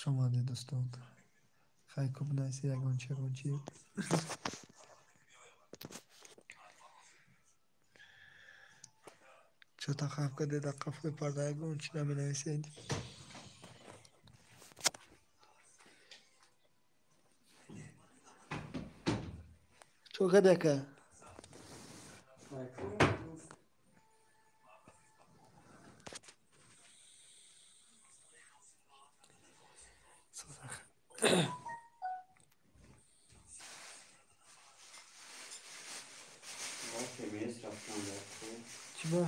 Омадед, дӯстон. Хай, ку бинависед ягон чи, ягон чи. Чё-то хаф кардед, дар қафои парда ягон чи наменависед. Чо кардӣ, ака? Чӣ ба?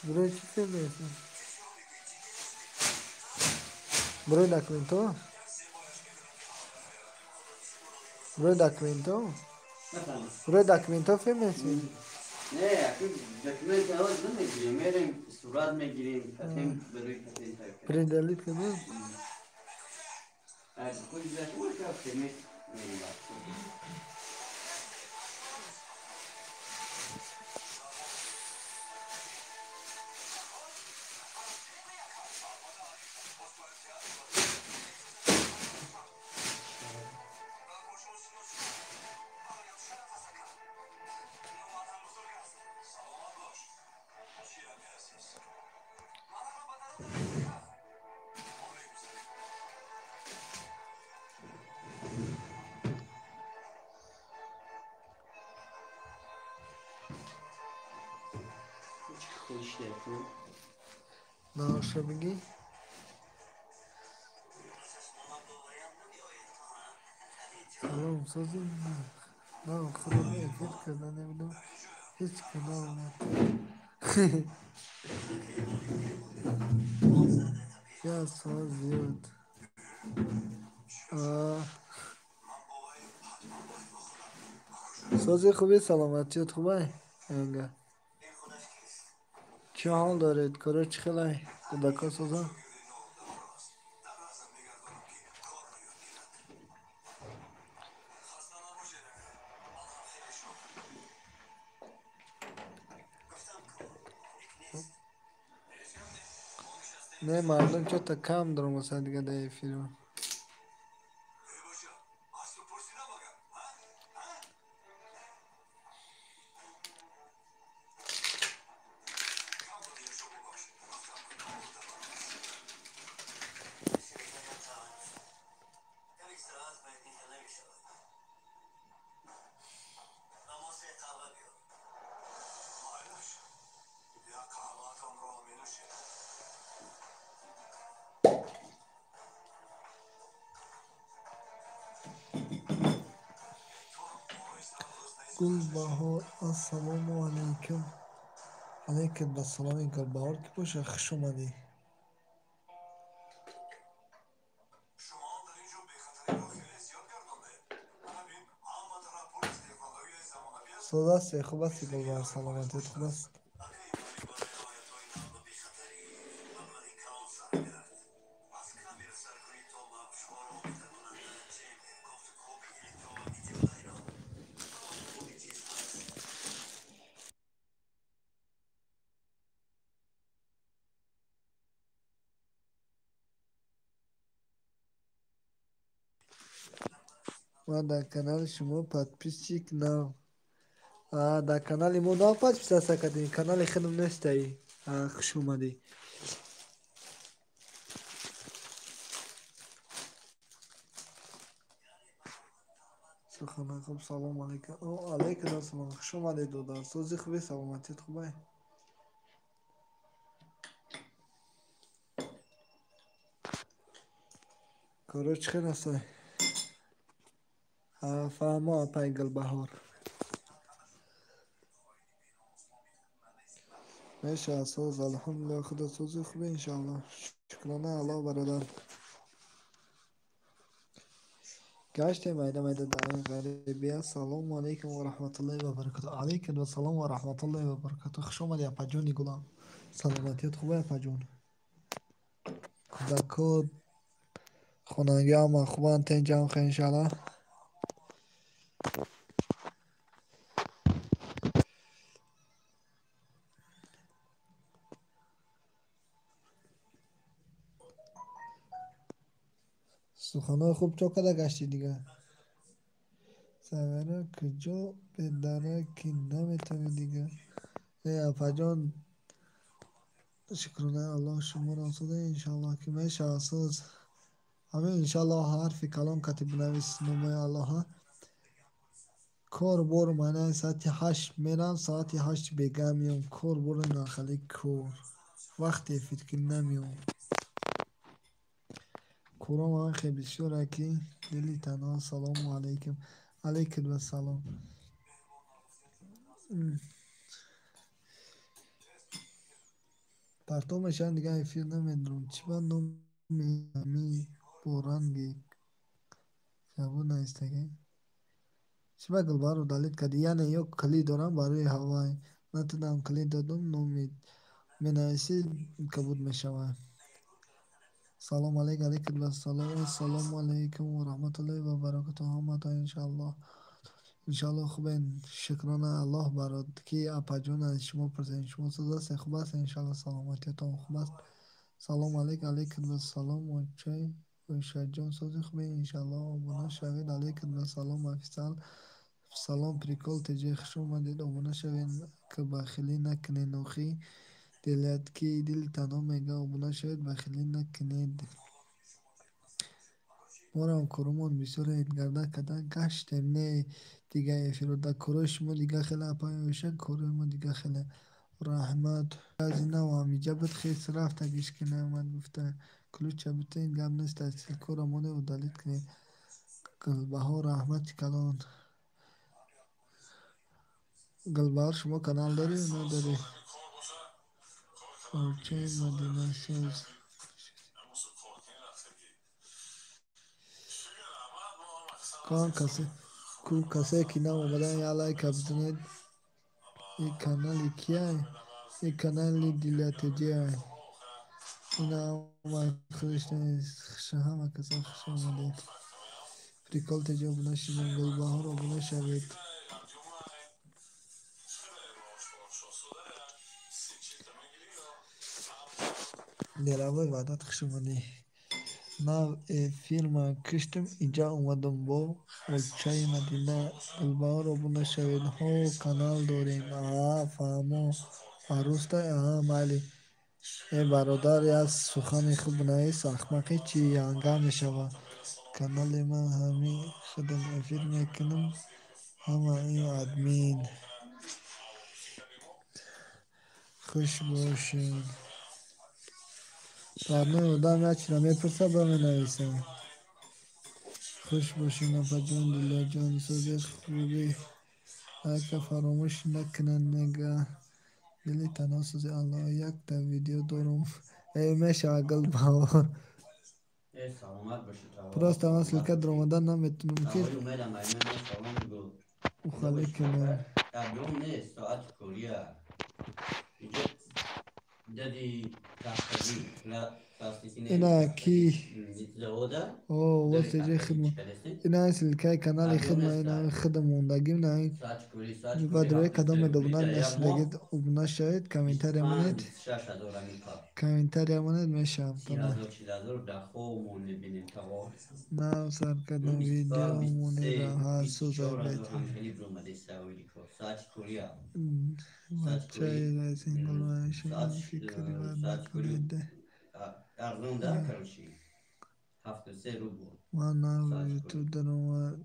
Барои чӣ филм? Барои документҳо? Барои документҳо? Барои документҳо филм месӣ? Не, документ намегирем, мерем сурат мегирем, патент барои патент. Предлить кунем? Аз худи мерем. Наша бигӣ? Салом, сози на худам эфир карда набудам, ҳеҷ канал наомад. Як соат зиёд. Сози хуби, саломатиёт хубай? Анга. Чӣ ҳол доред? Коро чӣ хелай? Кӯдако соза? Не, мардум чё-то кам даромаса дига дар эфирро. Гулбаҳор, ассалому алайкум. Алайкум ассалом, Гулбаҳор ки боша, хуш омадӣ. Соз ҳастӣ, хуб ҳастӣ, Гулбаҳор, саломатият хуб аст? Ман дар канали шумо подписчик нав. Дар канали мо нав подписаться кардем, канали худам нестаи. Хуш омадӣ. Сухана хуб, салом алайкум. О, алайкум ассалом, хуш омадед, додар. Сози хуби, саломатият хубай? Коро чӣ хел ҳастай? Фаҳмо, апай Гулбаҳор. Мешавад, соз, алҳамдулиллоҳ, худо сози хубе, иншоаллоҳ. Шукрана Аллоҳ, бародар. Гаштем майда майда дар ин ғарибия. Ассалому алайкум ва раҳматуллоҳи ва баракатуҳ. Алайкум ассалом ва раҳматуллоҳи ва баракатуҳ. Хуш омадӣ, апаҷони гулам. Саломатият хубай, апаҷон? Кӯдако, хонагӣ ҳама хубанд, тинҷам хел, иншоаллоҳ. Суханҳои хуб чо када гашти дига? Савера куҷо бедара ки наметавонӣ дига? Э апаҷон, шукронаи Аллоҳ шуморо соза, иншаллоҳ ки мешавад соз. Ҳамин иншаллоҳ ҳарфи калон кати бинавис номои Аллоҳа. Кор бор маънаи соати 8 мерам, соати 8 бега меом. Кор бор нахали кор. Вақте эфир ки намеом. Кором ҳам хеле бисёре ки дили танҳо. Салому алайкум. Алайкум вассалом. Партов мешавам, дига эфир намедорам. Чӣ ба номи ҳами бо ранги кабуд навистагӣ? Чӣ ба Гулбаҳорро далид кардӣ? Яъне ё калид дорам барои ҳавай. Натудам калид додум, номи менависӣ кабуд мешавад. Салом алейк, алейкум вассалом. Ассалому алайкум ва раҳматуллоҳи ва баракатуҳ. Ҳаматон иншааллоҳ. Иншааллоҳ хубен. Шукрона Аллоҳ барот ки апаҷон аз шумо пурсем. Шумо соз ҳастед, хуб ҳастед? Иншааллоҳ саломатиятон хуб аст. Салом алейк, алейкум вассалом. Очай Оишаҷон сози хубе? Иншааллоҳ обуна шавед. Алейкум вассалом официал. Салом прикол ТЖ, хуш омадед. Обуна шавед, ки бахилӣ накунед. Охи дилят ки дили танҳо мега обуна шавед, бахилӣ накунед. Морам коромон бисёре гарда када гаштем, не дига эфиро. Да корои шумо дига хеле апаи Оиша, корои мо дига хеле. Раҳмат. Аз инав ҳамиҷа буд хес рафта гиш ки наомад гуфта. Ключа битен гап нест, ссылкаро моне удалить кунед. Гулбаҳор раҳмати калон. Гулбаҳор шумо канал дорӣ ё надорӣ? Очаи Мадина соз. Кон касе ку касе ки нав омадан я лайка бизанед. Ин канали кияй? Ин канали Дилия ТЖ. Ина омад худаш нест. Ҳама каса хуш омадед. Прикол ТЖ обуна шудем. Гулбаҳор обуна шавед. Делавой Ваҳдат хуш омадӣ. Нав эфирма киштам, инҷа омадам бо очаи Мадина. Гулбаҳор обуна шавед. Ҳо, канал дорем. Аа, фаҳмо. Арӯста? Аа, майли. Э бародар, як сухани хуб навис, ахмақӣ чӣ янга мешавад. Канали ман ҳамин худам эфир мекунам. Ҳама ин админ. Хуш бошед. Родной одам як чизро мепурсад, ба менависад. Хуш бошед, апаҷон, Дилоҷон, сози хубӣ. Лайка фаромӯш накунед, мега. Дили танҳо сози Аллоҳ. Якта видео дорум. Э, мешавад Гулбаҳор. Просто ман ссылка даромадан наметунам ки ухалӣ кунам. Ина ки о востеҷи хидма. Ина ссылкаи канали хидма, ина хидм мондагим, на баъд рӯи кадом медобуна нашидагид обуна шавед, комментария монед. Комментария монед мешавам. Нав сар кардам видео монеда ҳар сӯза бет. Бачаи Райсингул фикри бад накунед. Ман нав ютуб даромадам,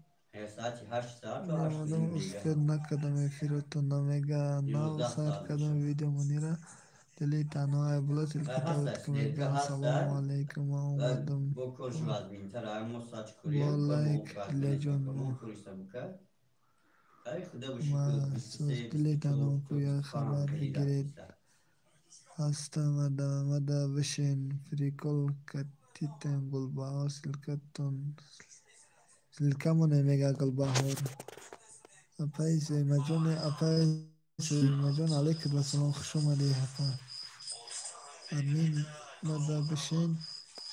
успел накардам эфиротон намега. Нав сар кардам видео монира. Дили танҳо айбула ссылка даъват ки мега. Салому алайкум, ман омадам. Бо лайк Дилоҷон. Ма дили танҳо ку як хабар бигиред. Ҳастам омада бишин. Прикол катитем Гулбаҳор ссылкатон. Ссылкамоне мега Гулбаҳор. Апаи Зоимаҷон, апаи Зоимаҷон, алайкум вассалом, хуш омадӣ апа. Админ мада бишин.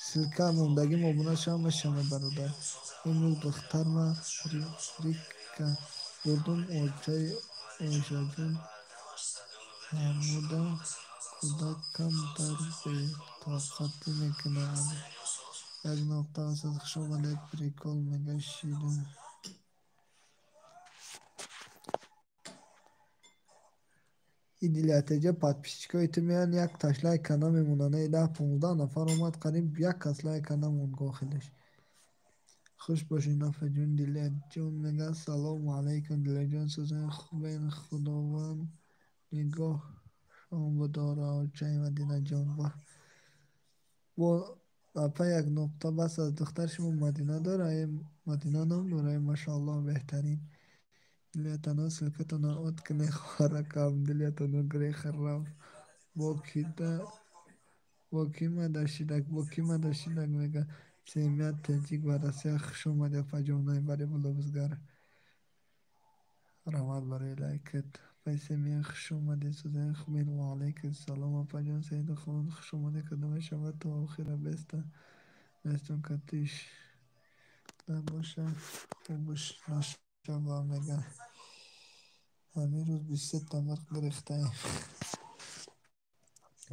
Ссылка мондагим обуна шавам мешавам бародар. Имрӯз духтарма рика бурдум очаи Оишаҷон фармуда кӯдак камтар бетоқатӣ мекунад. Як нуқта васат хуш омадед, прикол мега шида. И дилятеҷа подписчикои ту меян, як таш лайка намемонанд. Э, 10-15 нафар омад, қариб як кас лайка намонд гохилаш. Хуш бошед, нафаҷон. Дилятҷон мега салому алайкум, Дилятҷон, сӯзани хубен, Худованд нигоҳшон бидора. Очаи Мадинаҷон бо апа як нуқта бас аз духтари шумо Мадина дора, э Мадина ном дора, э машааллоҳ, беҳтарин. Дилятано ссылкатона от кне хоҳаракам, дилятано грех рафт. Бо ки мадашидак, бо ки мадашидак мега. Семья таҷик ба Россия хуш омадед, апаҷон, бари блогер. Раҳмат барои лайкат. Апаи Семья хуш омадед, сӯзани хубен. Ва алайкум салом, апаҷон Саидахон, хуш омадед. Кадоме шавад то охира беста нестон катиш набоша, хубш нашава мега. Ҳамин рӯз 23 барқ гирифтаем.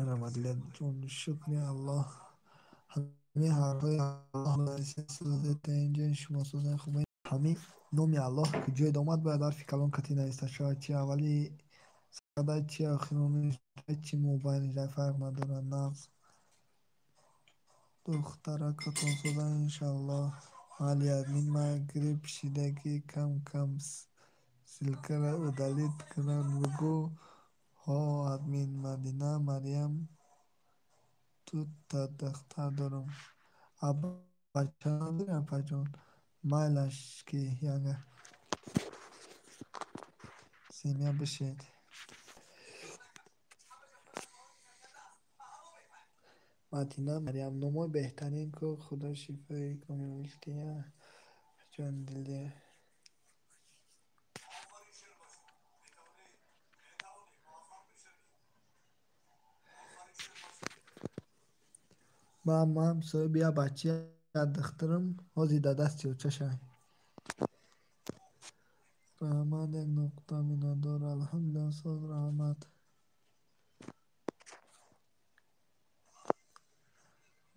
Раҳмат дилятҷон, шукри Аллоҳ. Ҳамин ҳарфҳои Аллоҳ сӯзед инҷо шумо сӯзани хубен. Ҳамин номи Аллоҳ ки ҷой омад, бояд ҳарфи калон катӣ нависта шавад. Чи аввали сада, чи охирониш, чи мобайниш, фарқ надорад. Нағз духтаракатон сӯзан иншааллоҳ. Майли админ ма грипп шидагӣ, кам кам ссылкаро удалить кунанд бугӯ. Ҳо админ Мадина Марьям дута духтар дорам. А бача надорӣ апаҷон? Майлаш ки яга семья бишед. Мадина Марьям номои беҳтарин ку, Худо шифои комил диҳад. Ҷон диле. Ман соҳиби як бача, як духтарам, ҳозир дар дасти очашай. Раҳмат, як нуқта миннатдор. Алҳамдулиллоҳ, соз раҳмат.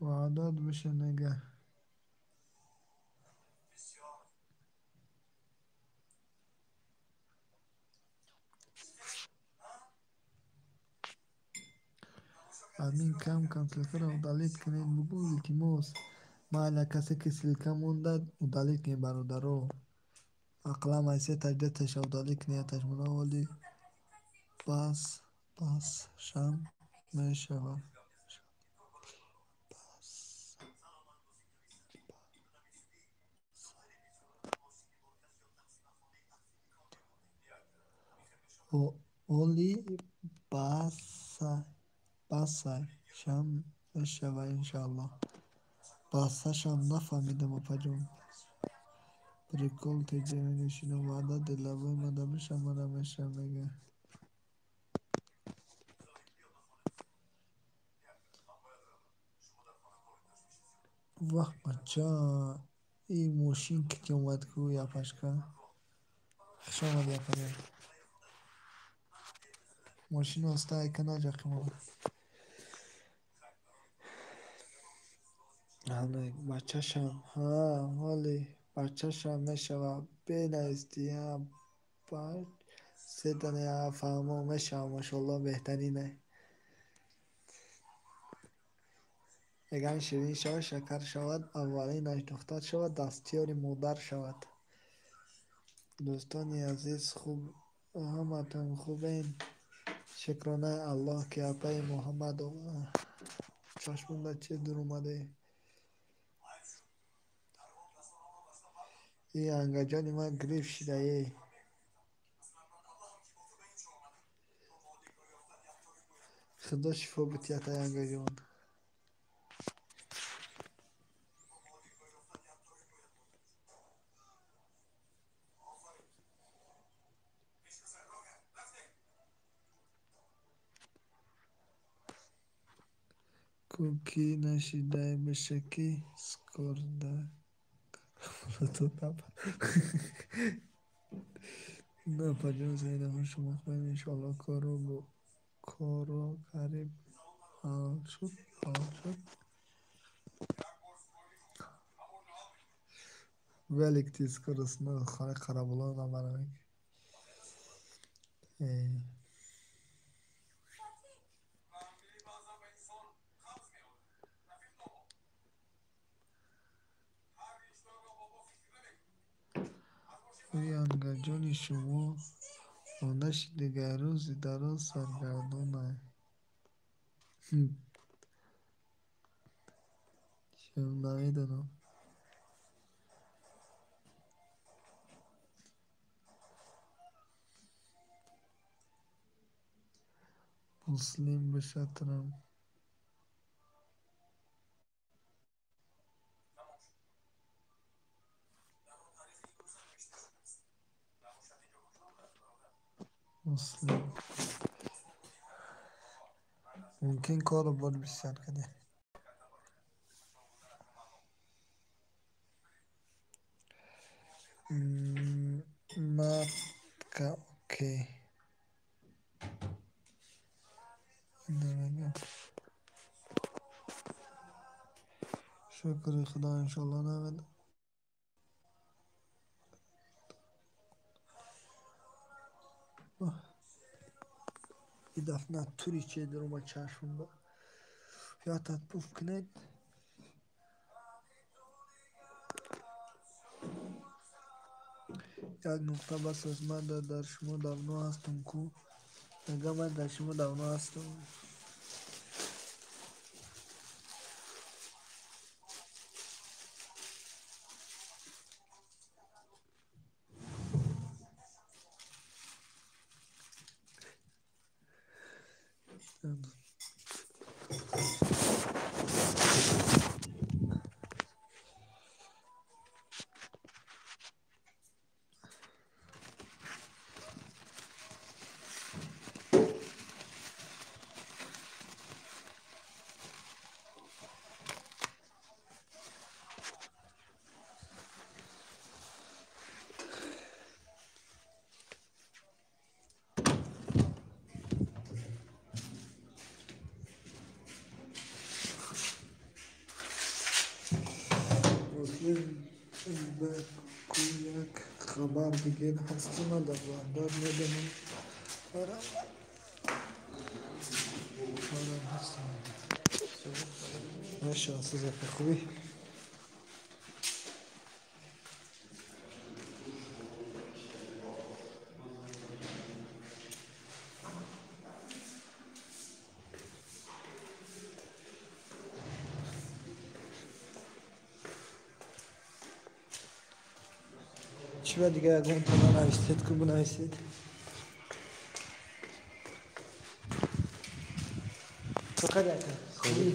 Ваъдат биша нега. Админ кам кам ссылкаро удалить кунед бугӯ, илтимос. Майла касе ки ссылка монда удалить кунед, бародаро. Ақлан ай се таш дуташа удалить кунед, якташ монда оли бас бас шам мешавад. Оли басай шам мешавад иншааллоҳ. Басашам нафаҳмидам, апаҷон. Прикол теҷа мега шино ваъда дилабои мада биша мара меша мега. Ваҳ бача, ин мошин кити омад ку япашка. Хуш омадӣ апаҷон. Мошин оста айка наҷақим. Бачашам ҳа ҳоли бачашам мешавад бенаистӣ сетана фаҳмо мешавад, машоаллоҳ, беҳтарин. Яган ширин шавад, шакар шавад, аввалинаш духтар шавад, дастёри модар шавад. Дӯстони азиз, хуб ҳаматон хубен? Шукронаи Аллоҳ ки апаи Муҳаммад чашмонда чиз дур омаде. И ангаҷони ман грипп шидае. Худо шифо бидиҳад ай ангаҷон. Ку ки нашидай биша ки скорда Апаҷон Саидахон, шумо хубед? Иншоаллоҳ корро қариб ҳал шуд, ҳал шуд. Велик ти скоростной хонаи Қарабулоқ набарам. Янгаҷони шумо монда шидига рӯзи дароз саргардонай. Намедонам. Муслим бишатрам. Муслим. Мумкин корро бори бисёр кардем. Матка окей. Намегам. Шукри Худо иншолло намедонам. И дафъа на тури че дарома чашм ба. Ятат пуф кунед. Як нуқта бас аст. Ман дар шумо давно ҳастам ку. Мегам ман дар шумо давно ҳастам. Муслим ба ку як хабар бигир ҳастӣ ман дар Ваҳдат медонам. Корам ҳастам. Маша сизака хубӣ? Чӣ ба дигар ягонта нанавистед ку бинависед? Фақат яка. Хубӣ?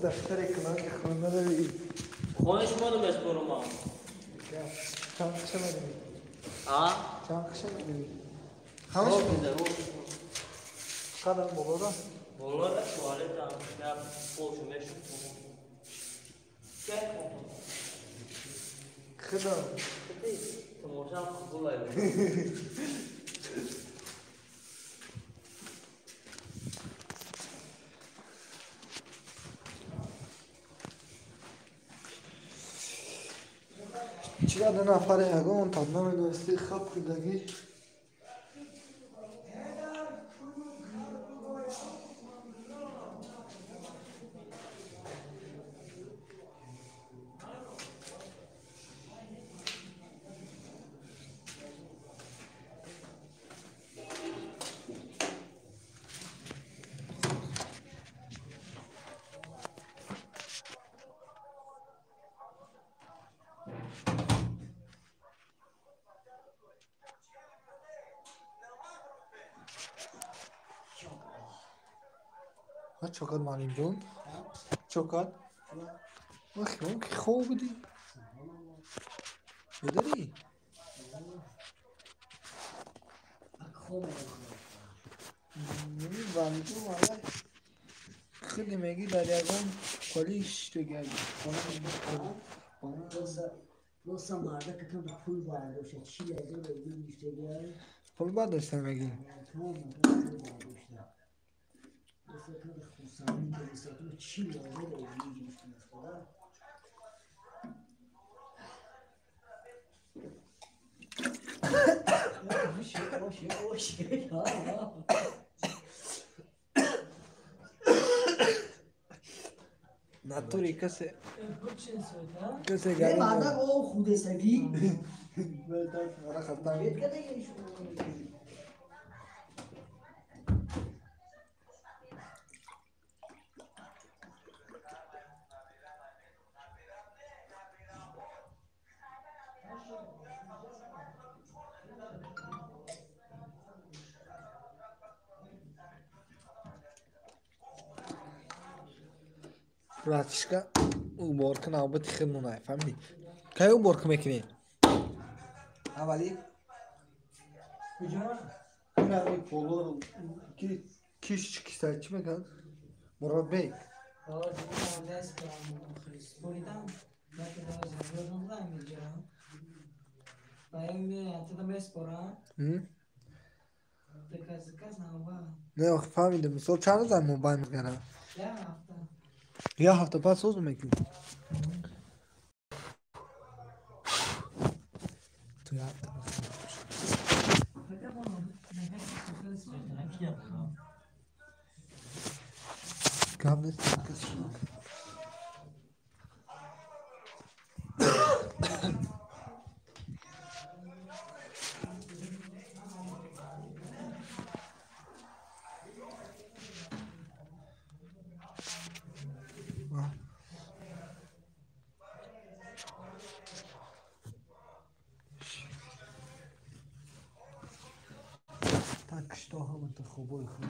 Дафтари калон хона дорӣ. Хонаи шумо намеспорам. Чанд қиша медиҳӣ? А? Чанд қиша медиҳӣ? Ҳамаш қадам болода? Болода туалетам, полшу мешуд. Худо. Тамошам қабул ай. Чира ду нафаре ягон тад намедонисти хаб кардагӣ. Чокат муаллимҷон? Чокат? Ман хиёлам ки хоб будӣ. Бедарӣ? Валиҷон валлай худи мегӣ дар ягон коли шиштагиай. Пул бардошта мегӣ? Натури касе касе Братишка, уборка навбати худмонай, фаҳмидӣ? Кай уборка мекунӣ? Аввалӣ? Инами полоро ки киш киса чӣ мекунад? Муродбек. Не, охи фаҳмидам. Мисол чанд рӯза мобайн мезанам? Як ҳафта пас соз мекунӣ? Ту як ҳафта пас. Гап нест, кас шуд. Так что ҳамата хобои хуб.